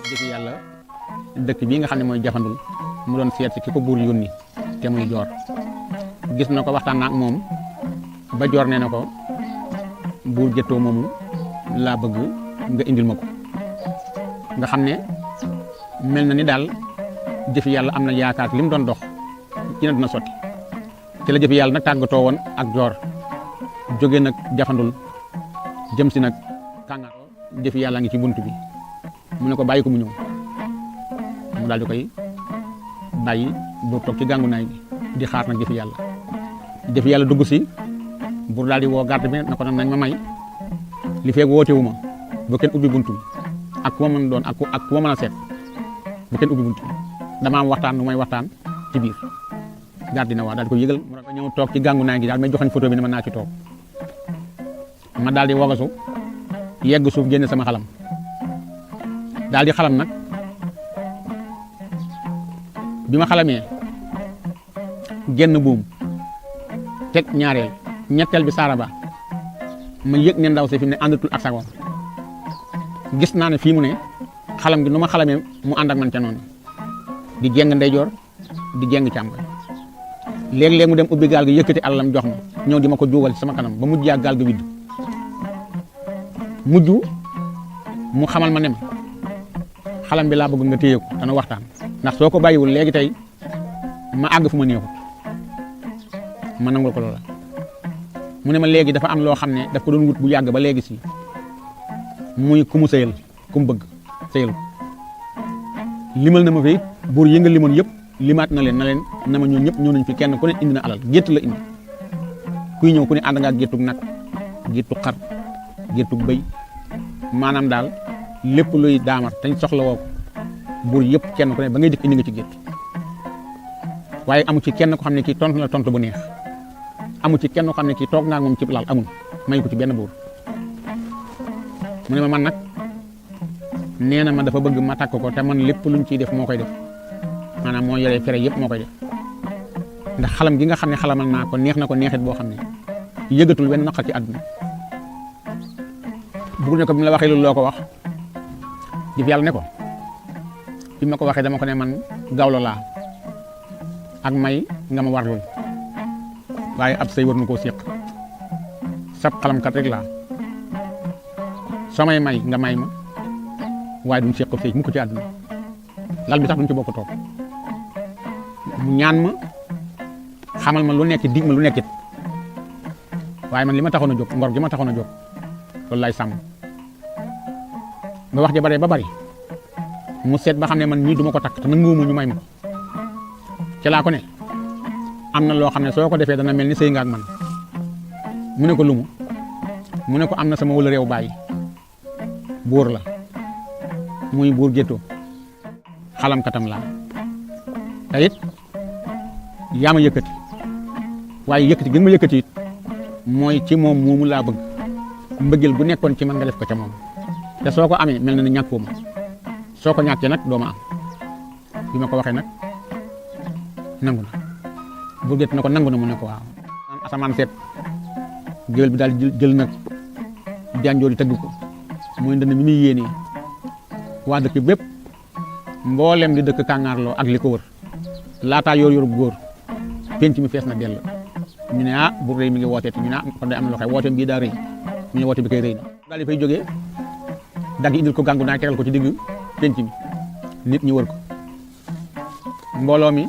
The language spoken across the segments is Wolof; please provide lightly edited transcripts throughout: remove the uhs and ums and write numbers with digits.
jëfi yàlla dëkk bii nga xam ne mooy jafandul mu doon seet si ki ko buur yónni te muy joor gis na ko waxtaan na ak moom ba joor nee na ko buur jëttoo moomu laa bëgg nga indil ma ko nga xam ne mel na ni daal jëfi yàlla am na yaakaar li mu doon dox ci na dina sotti ci la jëfi yàlla nag tàggatoo woon ak joor jóge nag jafandul jëm si nag kàngaar jëfi yàlla ngi ci bunt bi mu ne ko bàyyi ko mu ñëw mu daal di koy bàyyi buur toog ci gàngu naay bi di xaar nag jëfi yàlla dugg si buur daal di woo garde bi na ko nag nañ ma may li feeg woote wu ma bu kenn ubbi bunt bi ak ku ma mën doon ak ku ma mën a seet bu kenn ubbi bunt bi dama am waxtaan lu may waxtaan ci biir garde dina waa daal di ko yëgal mu ñëw toog ci gàngu naay gi daal may joxañ photo bi ne ma naa ci toog ma daal di wagasu yegg suuf génne sama xalam daal di xalam nag bi ma xalamee génn buum teg ñaareel ñetteel bi saaraba ma yëg ne ndaw si fi ne àndatul ak sagoom gis naa ne fii mu ne xalam gi nu ma xalamee mu ànd ak man ca noonu di jeng ndeyjoor di jeng càmmoñ léeg-léeg mu dem ubbi gaal gi yëkkati alalam jox ma ñëw di ma ko juugal ci sama kanam ba mujj yaa gaal gi widd mujj mu xamal ma ne ma xalam bi laa bëgg nga téye ko dana waxtaan ndax soo ko bàyyiwul léegi tey ma àgg fu ma neexut ma nangul ko loola mu ne ma léegi dafa am loo xam ne daf ko doon wut bu yàgg ba léegi si muy ku mu sëyal ku mu bëgg sëyal ko limal na ma fi buur yi nga limoon yëpp limaat na leen na ma ñoo ñëpp ñëw nañ fi kenn ku ne indi na alal gétt la indi kuy ñëw ku ne ànd nga ak géttug nag géttug xar géttug bëy maanaam daal lépp luy daamar tañ soxla woo ko buur yëpp kenn ku ne ba ngay dikk indi nga ci gétt waaye amu ci kenn ko xam ne kii tontu na tontu bu neex amu ci kenn ko xam ne kii toog naa moom ci lal amul may ko ci benn buur mu ne ma man nag nee na ma dafa bëgg ma takk ko te man lépp luñ ciy def moo koy def maanaam moo yoree fere yëpp moo koy def ndax xalam gi nga xam ne xalamal naa ko neex na ko neexit boo xam ne yëgatul benn naqar ci àdduna bugg ne ko bi mu la waxee loolu loo ko wax jëf yàlla ne ko bi ma ko waxee dama ko ne man gawlo laa ak may nga ma warlul waaye ab sëy war na koo séq sab xalamkat rek laa soo may nga may ma waaye duñ séq sëy mu ko ci àdduna lal bi sax duñ ci bokk toog mu ñaan ma xamal ma lu nekk dig ma lu nekkit waaye man li ma taxoon a jóg ngor gi ma taxoon a jóg loolu lay sàmm ba wax ja bare ba bari mu seet ba xam ne man ñii duma ko takk te nanguwuma ñu may ma ko ci laa ko ne am na loo xam ne soo ko defee dana mel ni sëy nga ak man mu ne ko lumu mu ne ko am na sama wala réew bàyyi buur la muy buur géttoo xalam katam laa te it yaa ma yëkkati waaye yëkkati gën ma yëkkati it mooy ci moom moomu laa bëgg mbëggeel gu nekkoon ci man nga def ko ca moom te soo ko amee mel na ni ñàkkoo ma soo ko ñàkkee nag doo ma am bi ma ko waxee nag nangu na buur gétt na ko nangu na mu ne ko waaw asamaan seet géwél bi daal jël nag janjoor yi tëgg ko mooy ndënd mi muy yéenee waa dëkk bépp mboolem di dëkk kàngaarloo ak li ko wër laataa yor góor penc mi fees na dell ñu ne ah bu rëy mi ngi wooteeti ñu ne ah kon day am loo xew wooteem bii daa rëy ñu ne woote bi koy rëy na daal di fay jógee dagg indil ko gàngu naay tegal ko ci digg penc mi nit ñi wër ko mbooloo mi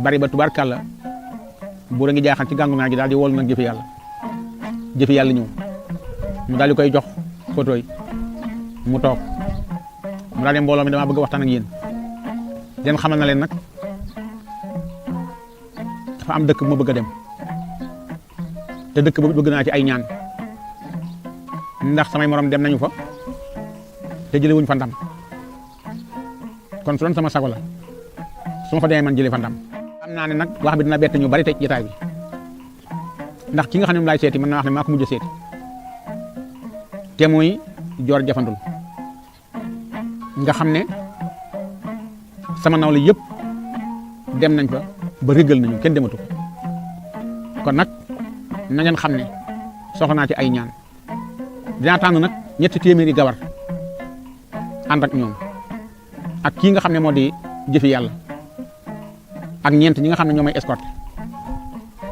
bari ba tubaarkàlla buur a ngi jaaxal ci gàngu naay gi daal di wol nag jëfi yàlla ñëw mu daal di koy jox photo yi mu toog mu daal di mbooloo mi damaa bëgg waxtaan ak yéen den xamal na leen nag dafa am dëkk bu ma bëgg a dem te dëkk boobu bëgg naa ci ay ñaan ndax samay morom dem nañu fa te jëlee wuñ fa ndam kon su doon sama sago la su ma fa demee man jëlee fa ndam xam naa ne nag wax bi dina bett ñu bari tey ci jotaay bi ndax ki nga xam ne moom laay seeti mën naa wax ne maa ko mujj seeti te muy joor jafandul nga xam ne sama nawle yëpp dem nañ fa ba régal nañu kenn dematu kon nag na ngeen xam ne soxla naa ci ay ñaan dinaa tànn nag 3 téeméeri gawar ànd ak ñoom ak kii nga xam ne moo di jëfi yàlla ak ñeent ñi nga xam ne ñoo may escorté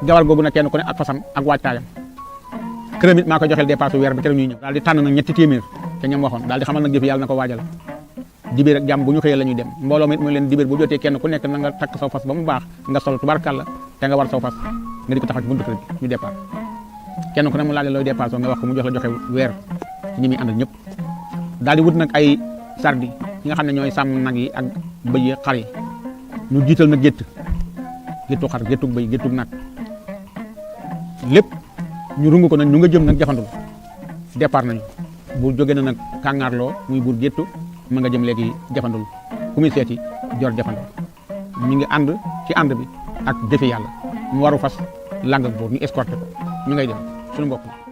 gawal googu nag kenn ku ne ak fasam ak waajtaayam këram it maa ko joxel dépasse weer bi keroog ñuy ñëw daal di tànn nag ñetti téeméer te ñoom waxoon daal di xamal nag jëfi yàlla na ko waajal dibéer ak jàmm bu ñu xëyee la ñuy dem mbooloo mi it muy leen dibéer bu jotee kenn ku nekk na nga takk saw fas ba mu baax nga sol tubarkàlla te nga war saw fas nga di ko taxaw ci buntu kër gi ñu départ kenn ku ne mu laaj looy dépasse nga wax ko mu jox la joxe weer ci ñi muy àndal ñëpp daal di wut nag ay sardi ñi nga xam ne ñooy sàmm nag yi ak bëy yi xar yi ñu jiital nag géttu xar géttug bëy géttug nag lépp ñu rungu ko nag ñu nga jëm nag jafandul départ nañu bu jógee na nag kàngaarloo muy buur géttu ma nga jëm léegi jafandul ku muy seeti jor jafandul ñu ngi ànd ci ànd bi ak jëfe yàlla mu waru fas lang ak buur ñu escorté ko ñu ngay dem suñu mbokk